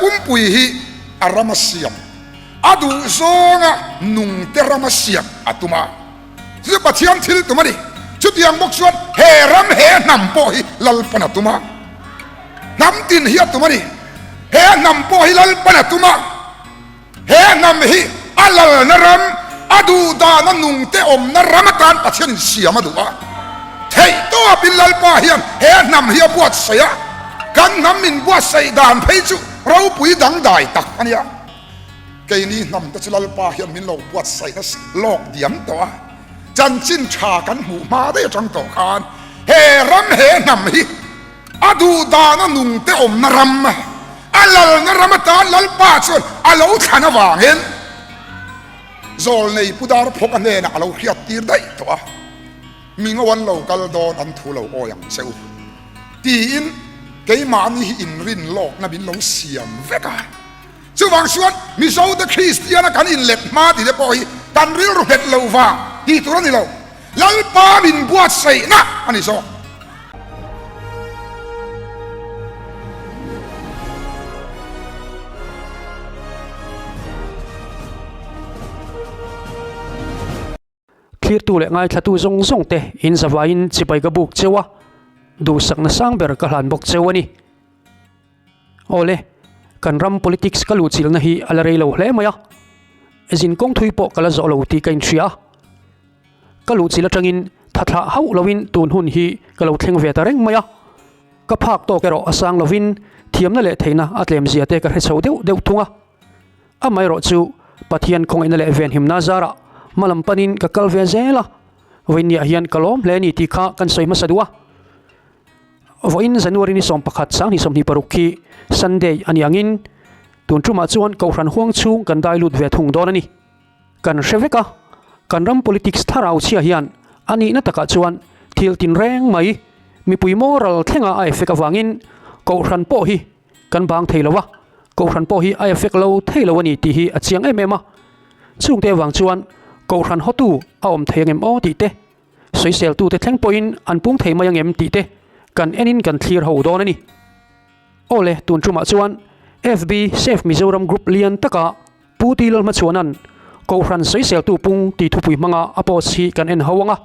pumpui hi a rama siam, a duh zawnga nungte rama siam a tum a. Chu chu Pathian thil tum a ni. Chutiang bawk chuan he ram, he hnam pawh hi Lalpan a tum a. Hnam tin hi a tum a ni. He hnam pawh hi Lalpan a tum a. He hnam hi a lalna ram, a duh dana nungte awmna ram atan Pathianin siam a duh a. Theihtawpin Lalpa hian he hnam hi a buatsaih a, kan hnam min buatsaih dan phei chu ropui dangdai tak a nia. Keini hnamte chu Lalpa hian min lo buatsaihna lawk diam tawh a, chanchin tha kan hmuh hma daih atang tawh khan he ram, he hnam hi A duh dana nungte awmna ram, a lalna ram atan Lalpa chuan a lo thlan avangin Zawlnei Pu Darphawka hnenah a lo hriat tir daih tawh a, Mi ngo an lo kal dawn an thu lo awi ang che u tiin keimahni hi inrin lawkna min lo siam vek a. Chuvang chuan Mizote Kristiana kan inlet hma tih te pawh hi kan rilru nghet lo vang tih tur a ni lo. Lalpa min buatsaihna a ni zawk. Thlirtu leh ngaithlatu zawng zawng te in zavaiin chibai ka buk cheu a, duhsakna sang ber ka hlan bawk cheu a ni. Awle, kan ram politics ka luhchilhna hi a la rei lo hle mai a, zin kawng thui pawh ka la zawh lo tih ka inhria a. Ka luhchilh atangin tha thlah hauh loin tun hun hi ka lo thleng ve ta reng mai a. Ka phak tawk erawh a sang lovin thiamna leh theihna a tlem zia te ka hre chho deuh deuh thung a. Amaherawh chu Pathian khawngaihna leh venhimna zarah hmalam panin ka kal ve zel a, vawiinniah hian ka lawm hle a ni tih kha kan sawi hmasa duh a. Vawiin January ni 11 2026 khi Sunday a ni angin tun tumah chuan Kohhran huang chhung kan dai lut ve thung dawn a ni. Kan hre vek a, kan ram politics thlarau chhia hian a nihna takah chuan thil tinreng mai mipui moral thlenga a effect avangin Kohhran pawh hi kan bang thei lo a, Kohhran pawh hi a effect lo thei lo a ni tih hi a chiang em em a. Chungte avang chuan Kohhran hotu a awm thei angem aw tih te, Sawiseltute thleng pawhin an pung thei mai angem tih te kan enin kan thlir ho dawn a ni. Aw le, tun tumah chuan FB Save Mizoram Group lian taka Pu Ti Lalhmachhuana'n Kohhran sawiseltu pung tih thupui hmanga a post hi kan en ho ang a.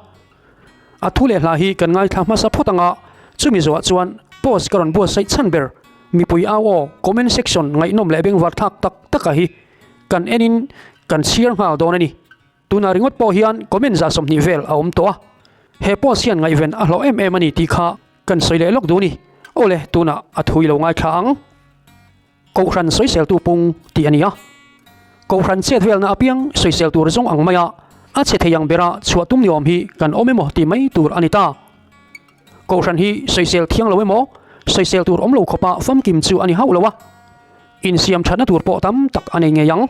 A thu leh hla hi kan ngaithla hmasa phawt ang a, chumi zawhah chuan post ka rawn buatsaih chhan ber mipui au aw comment section ngaihnawm leh bengvar thlak tak taka hi kan enin kan chhiar nghal dawn a ni. Tunah ringawt pawh hian comment 20 vel a awm tawh a, he post hian ngaihven a hlawh em em a ni tih kha kan sawi leh lawk duh a ni. Awle, tunah a thui lo ngaithla ang. Kohhran sawiseltu pung tih a ni a, Kohhran chet velna apiang sawisel tur zawng ang maia a che thei ang bera chhuah tum ni awm hi kan awm emaw tih mai tur a ni ta. Kohhran hi sawisel thiang lo emaw, sawisel tur awm lo khawpa famkim chu a ni hauh lo a. Insiam thatna tur pawh tam tak a nei ngei ang.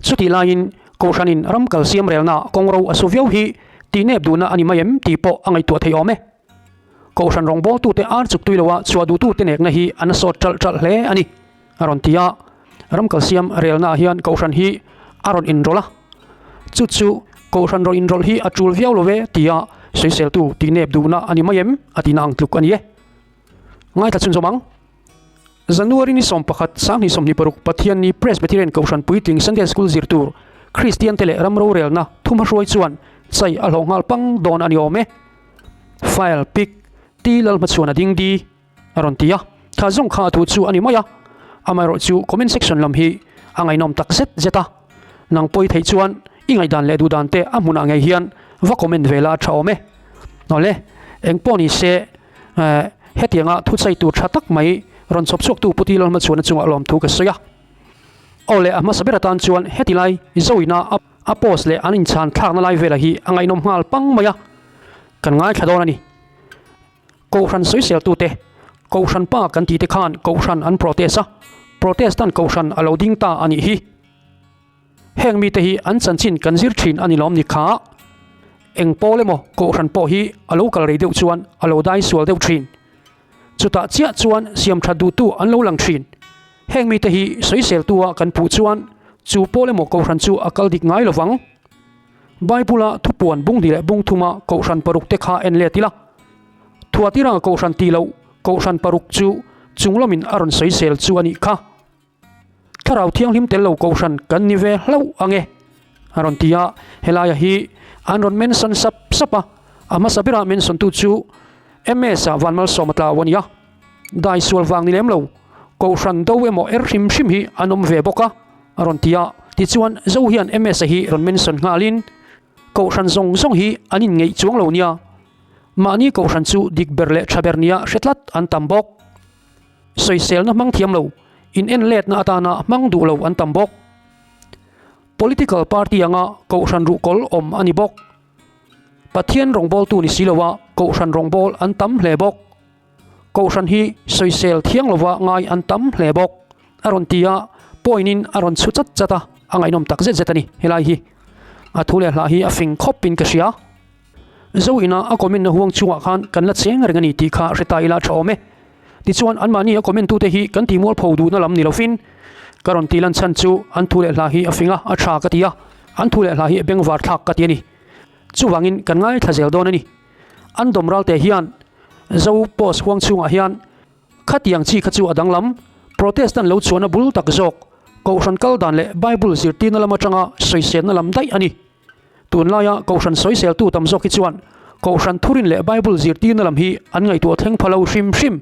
Chutih laiin Kohhranin ram kal siam relna kawngro a su viau hi tihnep duhna a ni mai em tih pawh a ngaihtuah thei awm e. Kohhran rawngbawltute ar chuk tui loa chhuah duhtute nekna hi an sawt ṭalh ṭalh hle a ni, a rawn ti a. Ram kal siam relnaah hian Kohhran hi a rawn inrawlh a. Chu chu Kohhran rawn inrawlh hi a ṭul viau lo ve tia sawiseltu tihnep duhna a ni mai em a tihna ang tluk a ni e. Ngaithla chhunzawm ang. January ni 11, 2026 Pathian ni Presbyterian Kohhran Puitling Sunday School zir tur Kristian te leh ram rorelna thumhahruai chuan chai a hlawh nghal pang dawn a ni awm e. File pic T Lalhmachhuana ding di a rawn ti a, tha zawng kha a thu chu a ni mai a, amaherawh chu comment section lam hi a ngaihnawm tak zet zet a, nang pawi theih chuan i ngaihdan leh duhdan te a hmunah ngei hian va comment ve la a tha awm e. Awle, engpawh ni se hetianga thuchai tur tha tak mai rawn chhawp chhuaktu Pu T Lalhmachhuana chungah lawmthu ka sawi a. Awle, a hmasa ber atan chuan heti lai Zoina a post leh an inchhan thlakna lai velah hi a ngaihnawm nghal pang mai a, kan ngaithla dawn a ni. Kohhran sawiseltute, Kohhran pa kan tihte khan Kohhran an protest a, Protestant Kohhran a lo ding ta a nih hi. Heng mite hi an chanchin kan zir thin a ni lawm ni kha? Eng pawl emaw Kohhran pawh hi a lo kal rei deuh chuan a lo dai sual deuh thin. Chutah chiah chuan siam that duhtu an lo lang thin. Heng mite hi sawiseltu-a kan puh chuan chu pawl emaw Kohhran chu a kal dik ngai lovang. Bible-a thupuan bung hnih leh bung thuma Kohhran paruk te kha en let ila. Thuatiranga Kohhran tih loh Kohhran paruk chu chunglamin a rawn sawisel chu a nih kha. Thlarau Thianghlim tel lo Kohhran kan ni ve hlauh ang e, a rawn ti a. Helaia hi an rawn mention sap sap a, a hmasa berah mention tu chu MS-a Vanmalsawma tlau a ni a. Dai sual vang ni lem lo, Kohhran do emaw er hrim hrim hi an awm ve bawk a, a rawn ti a. Tichuan, Zo hian MS-a hi rawn mention nghalin, Kohhran zawng zawng hi an inngeih chuang lo nia. Mahni Kohhran chu dik ber leh tha ber nia hre tlat an tam bawk. Sawiselna hmang thiam lo, in en letna atana hmang duh lo an tam bawk. Political party anga Kohhran ruhkawl awm a ni bawk. Pathian rawngbawltu ni si loa Kohhran rawngbâwl an tam hle bawk. Kohhran hi sawisel thiang lova ngai an tam hle bawk. A rawn ti a, point in a rawn chhu chat chat a, a ngaihnawm tak zet zet a ni helai hi. A thu leh hlah hi a fing khawp in ka hria. Zo ina a comment na huang chungah khan kan la cheng reng a ni tih kha hre ta ila tha awm e. Tichuan anmahni a comment tute hi kan tih mualpho duhna lam ni lovin ka rawn tih lan chhan chu an thu leh hla hi a fing a, a tha ka ti a, an thu leh hla hi a bengvar thlak ka ti a ni. Chuvangin kan ngaithla zel dawn a ni. An dawm ralte hian Zo post huang chhungah hian khatiang chi kha chu a danglam, Protestant lo chuan a bul tak zawk, Kohhran kal dan leh Bible zirtirna lam atanga sawiselna lam daih a ni. Tunlaia Kohhran sawiseltu tam zawk hi chuan Kohhran thurin leh Bible zirtirna lam hi an ngaihtuah thleng pha lo hrim hrim.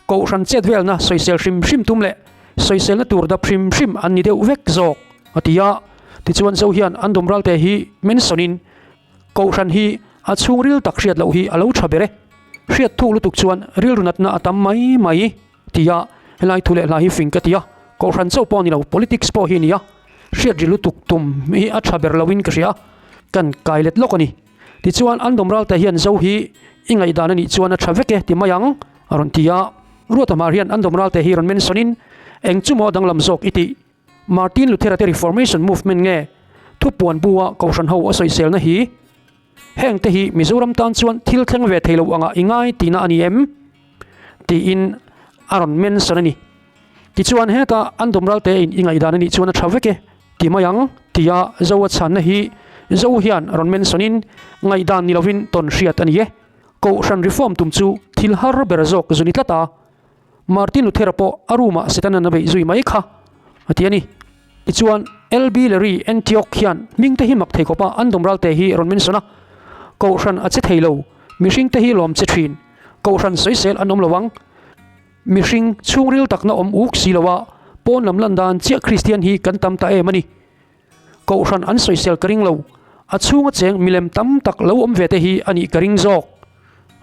Kohhran chet velna sawisel hrim hrim tum leh sawiselna tur dap hrim hrim an ni deuh vek zawk, a ti a. Tichuan Zo hian an dawmralte hi mention-in Kohhran hi a chhungril tak hriat loh hi a lo tha ber e. Hriat thuk lutuk chuan rilru natna a tam mai mai tia helai thu leh hla hi fing ka ti a, Kohhran chauh pawh a ni lo, politics pawh hi a ni a, hriat ri lutuk tum hi a tha ber loin ka hria, kan kai let lawk a ni. Tichuan an dawm ralte hian Zo hi i ngaihdan a nih chuan a tha vek e ti mai ang a rawn ti a, Ruata hmar hian an dawm ralte hi rawn mention in eng chu maw danglam zawk i tih? Martin Luthera te Reformation movement nge thupuan bu a Kohhran ho a sawiselna hi? Heng te hi Mizoram tan chuan thil thleng ve thei lo anga i ngai tihna a ni em? tiin a rawn mention a ni. Tichuan heta an dawmral te in i ngaihdan a nih chuan a tha vek e ti mai ang tia Zo a chhanna hi Zo hian rawn mention in ngaihdan ni lovin tawn hriat a ni e. Kohhran reform tum chu thil har ber zawk zu ni tlat a. Martin Luthera pawh a room ah Setanan a beih zui mai kha a ti a ni. Tichuan, LB Larry Antioch hian hming te hi mak thei khawp a, an dawmral te hi rawn mention a, Kohhran a che thei lo, mihring te hi lawm che thin, Kohhran sawisel an awm lo ang, mihring chhungril takna awm uk si lo a, pawn lam lan dan chiah Kristian hi kan tam ta em a ni. Kohhran an sawisel ka ring lo, a chhunga cheng milem tam tak lo awm ve te hi a nih ka ring zawk.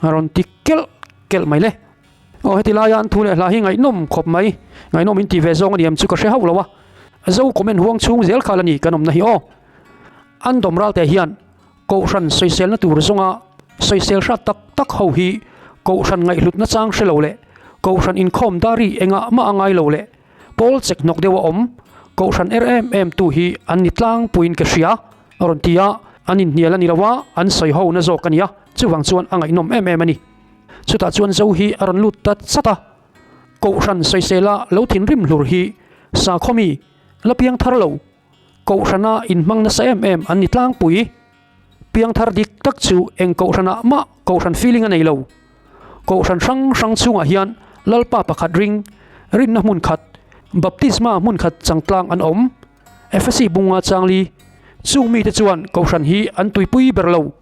A rawn ti kelh kelh mai le. Aw heti laia an thu leh hla hi ngaihnawm khawp mai, ngaihnawm in ti ve zawng a ni em chu ka hre hauh lo a, Zo comment huang chhung zel khal a ni kan awmna hi aw. An dawm ralte hian Kohhran sawiselna tur zawnga sawisel hrat tak tak ho hi Kohhran ngaihhlutna chang hre lo leh Kohhran inkhawm dari engah mah a ngai lo leh Pawl chek hnawk deuh a awm, Kohhran er em em tu hi an ni tlangpuiin ka hria, a rawn ti a, an inhnial a ni lo a, an sawi ho na zawk a ni a, chuvang chuan a ngaihnawm em em a ni. Chutah chuan Zo hi a rawn lut ta chat a, Kohhran sawisela lo thinrim hlur hi sakhaw mi la piang thar lo, Kohhrana inhmang nasa em em an ni tlangpui. Piangthar dik tak chu eng Kohhranah mah Kohhran feeling a nei lo. Kohhran hrang hrang chhungah hian Lalpa pakhat ring, rinna hmun khat, baptisma hmun khat changtlang an awm. Efesi bunga changli, Chung mite chuan Kohhran hi an tuipui ber lo.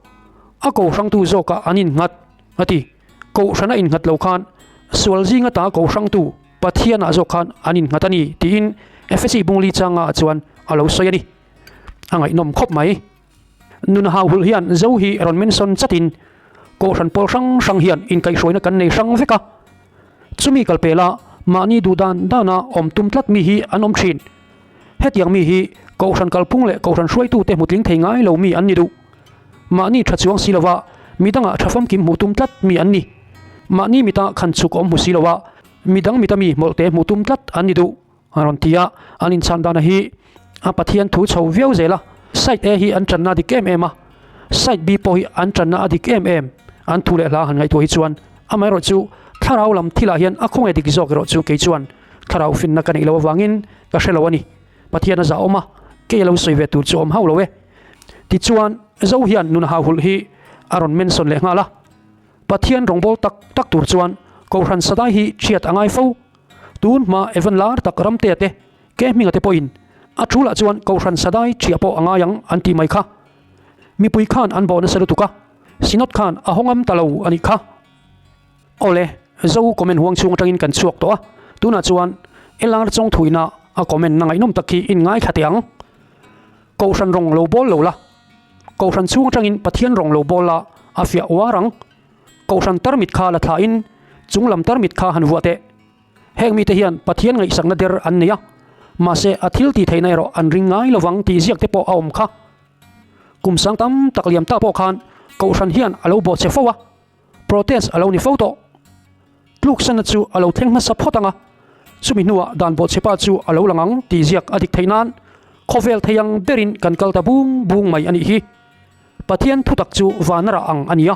A Kohhrangtu zawkah an innghat, a ti. Kohhran a innghat lo khan sual zinga ta Kohhrangtu Pathianah zawk khan an innghat a ni, tiin Efesi bungli changa chuan a lo sawi a ni. A ngaihnawm khawp mai. Nuna hauhulh hian Zo hi rawn mention chatin Kohhran pawl hrang hrang hian inkaihhruaina kan nei hrang vek a. Chumi kalpela mahni duh dan dana awm tum tlat mi hi an awm thin. Hetiang mi hi Kohhran kalphung leh Kohhran hruaitute hmutling thei ngai lo mi an ni duh. Mahni tha chuang si lova midangah tha famkim hmuh tum tlat mi an ni. Mahni mita khan chhuk awm hmu si lova midang mita mi hmawlhte hmuh tum tlat an ni duh. A rawn ti a, an inchhan dana hi a Pathian thu chho viau zel a, Side A hi an tanna a dik em em a, Side B pawh hi an tanna a dik em em, an thu leh hla han ngaihtuah hi chuan amaherawh chu thlarau lam thilah hian a khawnge dik zawk erawh chu kei chuan thlarau finna ka neih loh avangin ka hre lo a ni, Pathian a zahawm a, kei a lo sawi ve tur chu awm hauh lo e. Tichuan Zo hian nun hauhulh hi a rawn mention leh nghal a, Pathian rawngbâwl tak tak tur chuan Kohhran Sadai hi chhiat a ngai fo. Tun hma Evan lar tak Ramtea te. Ke hminga te pawhin a thulah chuan Kohhran Sadai ṭhiah pawh a ngai ang an tih mai kha. Mipui khan an bawh nasa lutuk a, Synod khan a hawngam ta lo a nih kha. Awle, Zo comment huang chhung atangin kan chhuak tawh a, tunah chuan LR Chawngthuina a comment na ngaihnawm tak hi in ngaithla teh ang. Kohhran rawng lo bawl lo la, Kohhran chhung atangin Pathian rawng lo bawl la a fiah uar ang. Kohhran tarmit kha la thlahin chunglam tarmit kha han vuah teh. Heng mite hian Pathian ngaihsakna der an nei a, mahse a thil tih theihna erawh an ring ngai lovang tih ziak te pawh a awm kha. Kum sang tam tak liam ta pawh khan Kohhran hian a lo bawhchhe fo a, protest a lo ni fo tawh. Tluksanna chu a lo thleng hmasa phawt ang a, chumi hnuah dan bawhchhepa chu a lo lang ang tih ziak a dik theih nan khawvel thei ang berin kan kal ta bung bung mai a nih hi. Pathian thutak chu vana rah ang a ni a.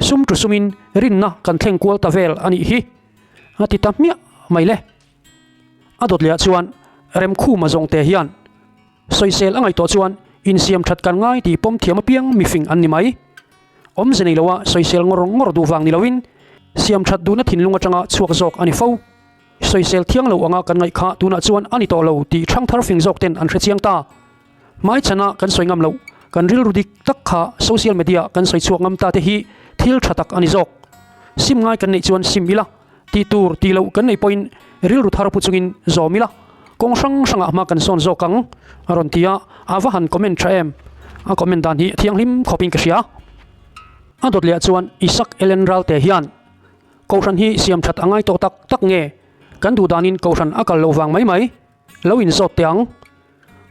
Sum tu sumin rinna kan thleng kual ta vel a nih hi a ti ta hmiah mai le. A dawt leh ah chuan Remkhuma zawngte hian sawisel a ngaihtuah chuan insiam that kan ngai tih pawm thiam apiang mifing an ni mai. Awmze nei loa sawisel ngawr ngawr duh vang ni loin siam that duhna thinlung atanga chhuak zawk a ni fo. Sawisel thiang lo anga kan ngaih kha tunah chuan a ni tawh lo tih thangthar fing zawk ten an hrechiang ta. Hmaichhana kan sawi ngam loh, kan rilru dik tak kha social media kan sawi chhuak ngam ta te hi thil tha tak a ni zawk. Sim ngai kan neih chuan sim ila, tih tur tih loh kan neih pawhin rilru thar pu chungin zawm ila, kawng hrang hrangah hma kan sawn zawk ang a rawn ti a, a va han comment tha em? A comment dan hi thianghlim khawpin ka hria. A dawt leh chuan Isak Ellen Ralte hian Kohhran hi siam that a ngai tawh tak tak nge? Kan duh danin Kohhran a kal lo vang mai mai. Lo inzawt teh ang.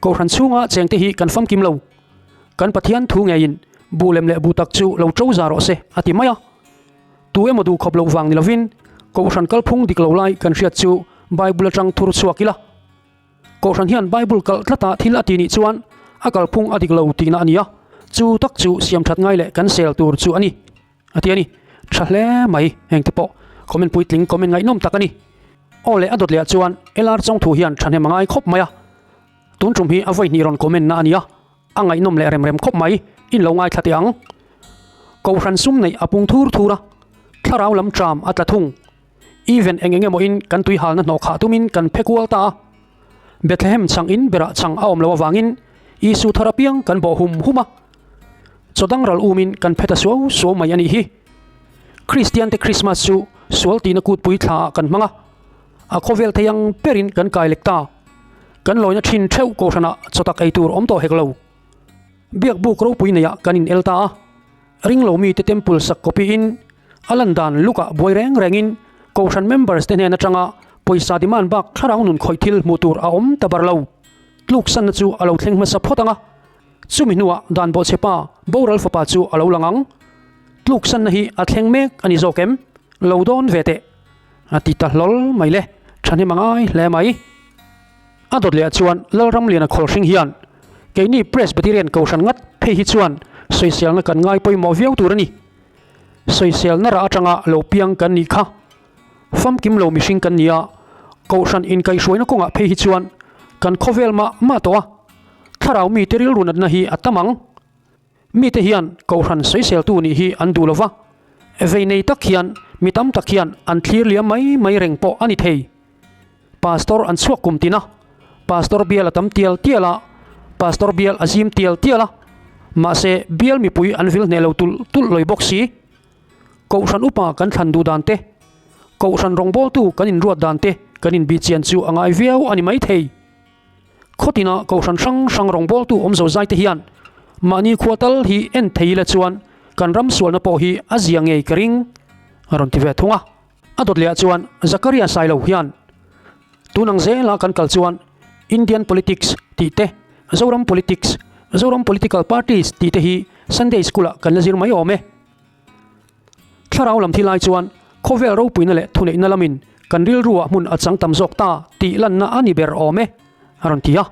Kohhran chhunga chengte hi kan famkim lo. Kan Pathian thu ngeiin buh lem leh buh tak chu lo to za rawh se a ti mai a. Tu emaw duh khawp loh vang ni lovin Kohhran kalphung dik lo lai kan hriat chu Bible atang thur chhuak ila. Kohhran hian Bible kalh tlata thil a ti nih chuan a kalphung a dik lo tihna a ni a, chu tak chu siamthat ngai leh kan sel tur chu a ni. A ti a ni. Tha hle mai heng te pawh comment puitling comment ngaihnawm tak a ni. Aw leh a dawt leh ah chuan LR Chawngthu hian thahnem a ngai khawp mai a. Tun tum hi a vawi hnih rawn comment na a ni a, a ngaihnawm leh rem rem khawp mai, in lo ngaithla teh ang. Kohhran sum neih a pung thur thur a, thlarau lam tram a tla thung. Even eng eng emaw in kan tui halna hnawh khah tumin kan phe kual ta a. Bethlehem chhang in berah chhang a awm loh avangin Isu thar apiang kan bawh hum hum a. Chaw dang ral umin kan phe ta suau suau mai a nih hi. Kristian te Krismas chu sual tihna kutpui thla ah kan hmang a, a khawvel thei ang berin kan kai lek ta. Kan lawina thin theuh kohhranah chaw tak ei tur awm tawh hek lo. Biak buk ropui neiah kan in el ta a, ringlo mite temple sak copy in a lan dan lukah buai reng rengin kohhran members te hnen atanga pawisa demand bak thlarau nun khawih thil hmuh tur a awm ta bar lo. Tluksanna chu a lo thleng hmasa phawt ang a. Chumi hnuah dan bawhchhe pa boral fapa chu a lo lang ang. Tluksanna hi a thleng mek a ni zawk em? Lo dawn ve teh. A ti ta hlawl mai le, thahnem a ngai hle mai. A dawt leh ah chuan Lalramliana Khawlhring hian keini Presbyterian Kohhran ngat phei hi chuan sawiselna kan ngai pawimawh viau tur a ni. Sawiselna rah atanga lo piang kan nih kha. Famkim lo mihring kan ni a, Kohhran inkaihhruaina kawngah phei hi chuan kan khawvel mah mah tawh a. Thlarau mite rilru natna hi a tam ang. Mite hian Kohhran sawiseltu nih hi an duh lo va, vei nei tak hian mi tam tak hian an thlir liam mai mai reng pawh a ni thei. Pastor an chhuak kum tin a, Pastor bial a tam tial tial a, Pastor bial a zim tial tial a, mahse bial mipui an vil hneh lo tulh tulh lawi bawk si. Kohhran upa kan thlan duh dan te, Kohhran rawngbawltu kan inruat dan te kan inbihchian chu a ngai viau a ni maithei. Khawtina Kohhran hrang hrang rawngbawltu awm zo zai te hian mahni khua tal hi en thei ila chuan kan ram sualna pawh hi a zia ngei ka ring a rawn ti ve thung a. A dawt leh ah chuan Zakaria Sailo hian tun ang zela kan kal chuan Indian politics tih te, Zoram politics, Zoram political parties tih te hi Sunday school ah kan la zir mai awm e. Thlarau lam thil ai chuan khawvel ropuina leh thuneihna lamin kan rilruah hmun a chang tam zawk ta tih lanna a ni ber awm e, a rawn ti a.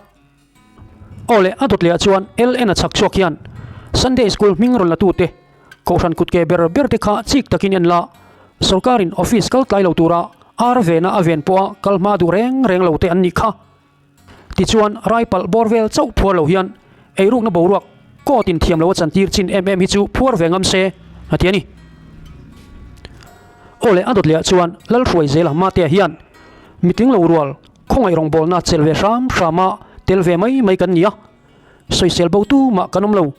Aw leh a dawt lehah chuan LN a chhak chhuak hian Sunday School hming rawn latute Kohhran kutke ber ber te kha chik takin en la, sawrkarin office kal tlai lo tura ar vena a ven pawha kal hma duh reng reng lo te an nih kha. Tichuan, rai palh bawr vel chauh phuar lo hian eirukna boruak court in thiam lo a chantir chin em em hi chu phuar ve ngam se, a ti a ni. Aw leh a dawt lehah chuan Lalhruai Zela Matea hian mitling lo rual. Khawngaih rawngbawlna chelh ve hram hram a tel ve mai mai kan ni a, sawisel bo tu mah kan awm lo.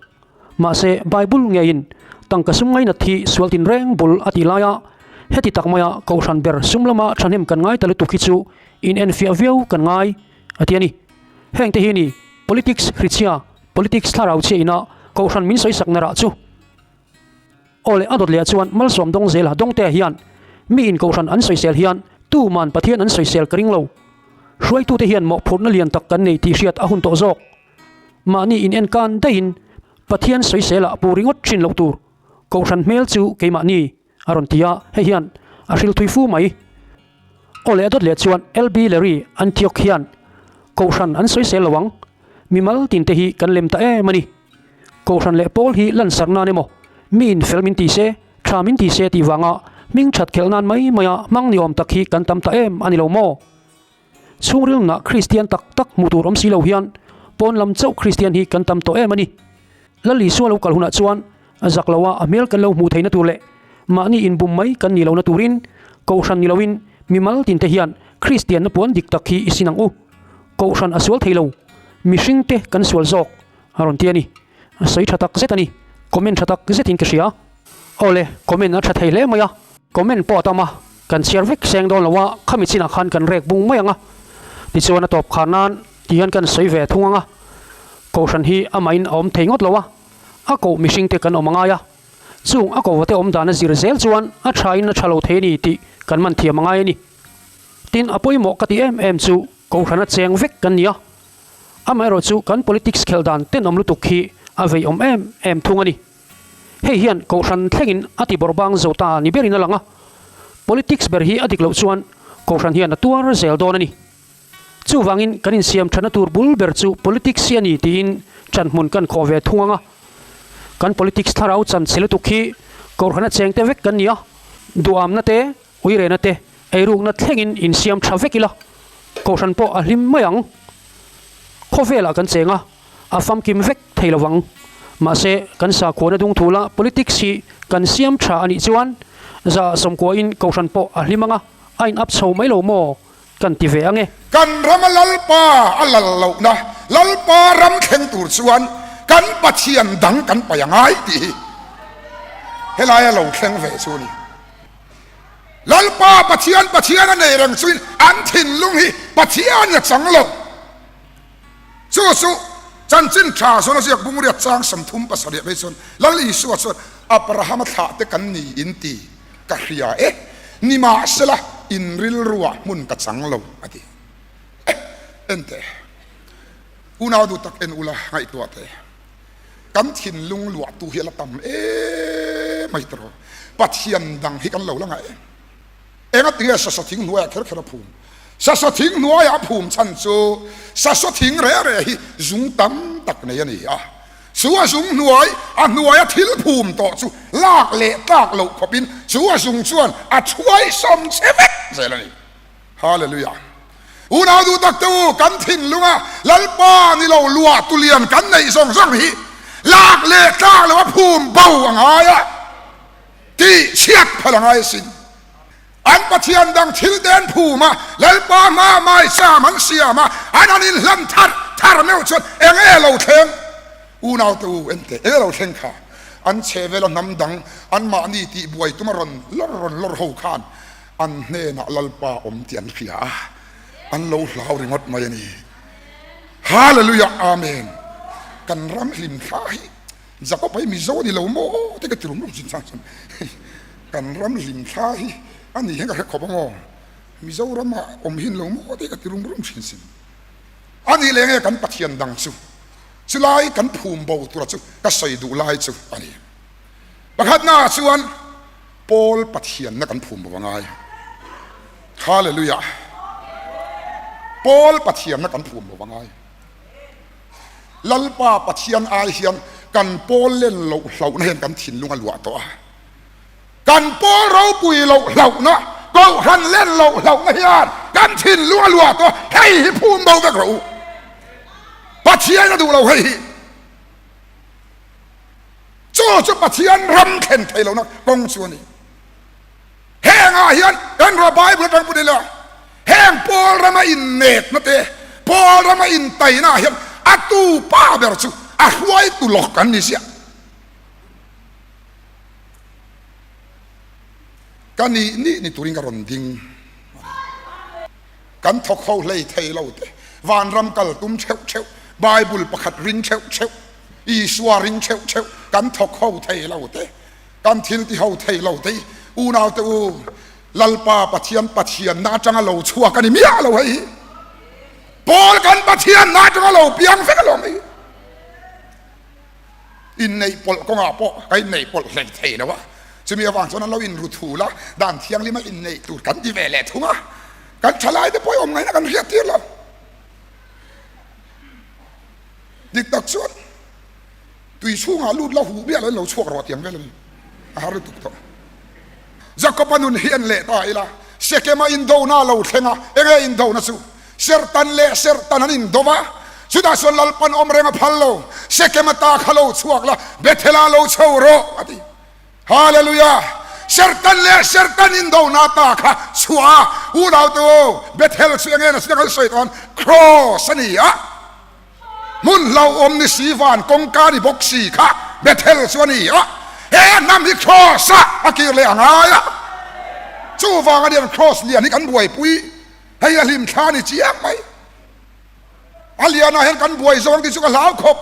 Mahse, Bible ngeiin tangka sum ngainat hi sual tinreng bul a tih laia heti tak maia kohhran ber sum lama thahnem kan ngai ta lutuk hi chu in enfiah viau kan ngai a ti a ni. Heng te hi ni politics hrichhia, politics thlarau chhia ina kohhran min sawisakna rah chu. Aw leh a dawt leh ah chuan malsawm dawng zela dawngte hian mi in kohhran an sawisel hian tuman Pathian an sawisel ka ring lo. Hruaitute hian mawhphurhna lian tak kan nei tih hriat a hun tawh zawk. Mahni in en kan daihin Pathian sawisel ah pu ringawt thin loh tur. Kohhran hmel chu keimahni a rawn ti a, hei hian a hril thui fu mai. Aw leh a dawt leh chuan LB Larry Antioch hian Kohhran an sawisel lo ang. Mimal tinte hi kan lem ta em a ni. Kohhran leh pawl hi lansar nan emaw, mi in fel min ti se, tha min ti se tih vanga hming that khelh nan mai maia hmang ni awm tak hi kan tam ta em a ni lo maw? Chhungril nunah Kristian tak tak hmuh tur awm si lo hian pawn lam chauh Kristian hi kan tam tawh em a ni. Lal Isua lo kal hunah chuan zak loa a hmel kan lo hmuh theihna tur leh mahni inbum mai kan nih lohna turin Kohhran ni loin mimal tinte hian Kristianna puan dik tak hi i sin ang u. Kohhran a sual thei lo, mihringte kan sual zawk a rawn ti a ni. A sawi tha tak zet a ni. Comment tha tak zetin ka hria. Awle, comment a tha thei hle mai a. Comment pawh a tam a, kan chhiar vek seng dawn lo a, khami chinah khan kan rek bung mai ang a. Tichuan a tawp khar nan ti hian kan sawi ve thung ang a. Kohhran hi amahin a awm thei ngawt lo a, a koh mihringte kan awm a ngai a. Chung a kohvate awm dan a zir zel chuan a thain a tha lo thei a ni tih kan man thiam a ngai a ni. Tin, a pawimawh ka ti em em chu Kohhran a cheng vek kan ni a, amaherawh chu kan politics khelh dan tenawm lutuk hi a veiawm em em thung a ni. Hei hian Kohhran thlengin a ti bawrhbang zo ta ni berin a lang a, politics ber hi a dik loh chuan Kohhran hian a tuar zel dawn a ni. Chuvangin kan insiam thatna tur bul ber chu politics hi a ni tiin ṭanhmun kan khawh ve thung ang a. Kan politics thlarau chan chhe lutuk hi Kohhrana chengte vek kan ni a, duhamna te, uirena te, eirukna thlengin insiam tha vek ila, Kohhran pawh a hlim mai ang. Khawvelah kan cheng a, a famkim vek thei lo vang. Mahse, kan sakhuana dung thula politics hi kan siam tha a nih chuan za sawmkuain Kohhran pawh a hlim ang a, a in up chho mai lo maw? Kan ti ve ang e. Kan rama Lalpa a lal lohna, Lalpa ram thleng tur chuan kan Pathian dang kan paih a ngai tih hi helaia lo thleng ve chu a ni. Lalpa Pathian Pathian a nei reng chuin an thinlung hi Pathian a chang lo. Chu chu chanchin tha zawn a ziak bungriat chang 37 phei chuan Lal Isua chuan Abrahama thlah te kan ni in ti ka hria e, nimahsela in rilruah hmun ka chang lo a ti. Eh, en teh, unau duh tak en ula ngaihtuah teh. Kan thinlung luahtu hi a la tam em mai tawh. Pathian dang hi kan lo la ngaih em? Enga tinge sasa thing hnuaiah kher kher a phum? Sasa thing hnuaiah a phum chhan chu sasa thing reh reh hi zung tam tak nei a ni a. Chu a zung hnuai, a hnuaia thil phum tawh chu lak leh tlak loh khawpin chu a zung chuan a chhuaisawm che vek zel a ni. Hallelujah. Unau duh tak te u, kan thinlunga Lalpa ni lo luah tulian kan neih zawng zawng hi lak leh tlak lo a phum bo a ngai a, tih chhiat phal a ngai asin. An Pathian dang thil te an phum a, Lalpa hma maicham an siam a, an han inhlan thar thar meuh chuan eng nge lo thleng? Unau te u, ente, eng nge lo thleng kha? An chhehvela hnam dang anmahni tihbuai tuma rawn lawr rawn lawr ho khan An hnenah Lalpa awm tih an hria a, an lo hlau ringawt mai a ni. Hallelujah Amen. Kan ram hlim thla hi Jacob hi Mizo a ni lo maw te ka ti rum rum thin chang chuan kan ram hlim thla hi a ni hian ka hre khawp ang aw. Mizoramah awm hin lo maw te ka ti rum rum thin sin. A nih leh nge kan Pathian dang chu chulai kan phum bo tura chu ka sawi duh lai chu a ni. Pakhatnaah chuan Paul Pathianna kan phum bo angai. Hallelujah. Paul Pathianna kan phum bo angai. Lalpa Pathian ai hian kan Paul len loh hlauhna hian kan thinlung a luah tawh a. Kan Paul ropui loh hlauhna, Kohhran len loh hlauhna hian kan thinlung a luah tawh a. Hei hi phum bo vek rawh u. Pathian a duh lo hei hi. Chu chu Pathian ram thlen thei lohna kawng chu a ni. Hengah hian kan rawh Bible atang pawh ni lo. Heng pawl rama innekna te, pawl rama intaina ah hian a tu pa ber chu a hruaitu lawk an ni ziah. Ka nih nih ni turin ka rawn ding. Kan thawk ho hlei thei lo te, vanram kal tum theuh theuh, Bible pakhat ring theuh theuh, Isua ring theuh theuh, kan thawk ho thei lo te, kan thil ti ho thei lo te hi unaute u, Lalpa Pathian Pathianna atanga lo chhuak a ni miah lo hei hi. Paul kan Pathianna atanga lo piang vek alawm hei hi. Inneih pawlh kawngah pawh ka inneih pawlh hlei thei lo a, chumi avang chuan an lo inru thul a, dan thianghlima inneih tur kan ti ve leh thung a, kan thalaite pawh i awm ngaihna kan hriat tir lo. Dik tak chuan tui chhungah lut la huh miah lo in lo chhuak rawh tiang vel a ni, a har lutuk tawh. Jakob-a nun hi en leh ta ila, Sekema indona a lo thleng a, enge indona chu? Serhtan leh serhtan an indo va, chutah chuan Lalpan awm reng a phal lo, Sekema ta kha lo chhuak la, Bethel-ah lo chho rawh, a ti. Hallelujah! Serhtan leh serhtan indona ta kha chhuah a, unaute u, Bethel chu enge na chu kan sawi tawn, Kraws a ni a. Hmun hlauhawm ni si van kawngka ni bawk si kha Bethel chu a ni a, he hnam hi Kraws ah a kir leh a ngai a, chuvang a nian Kraws lian hi kan buaipui, hei a hlimthla ni chiang mai. A lianah hian kan buai zawng tih chu ka hlau khawp.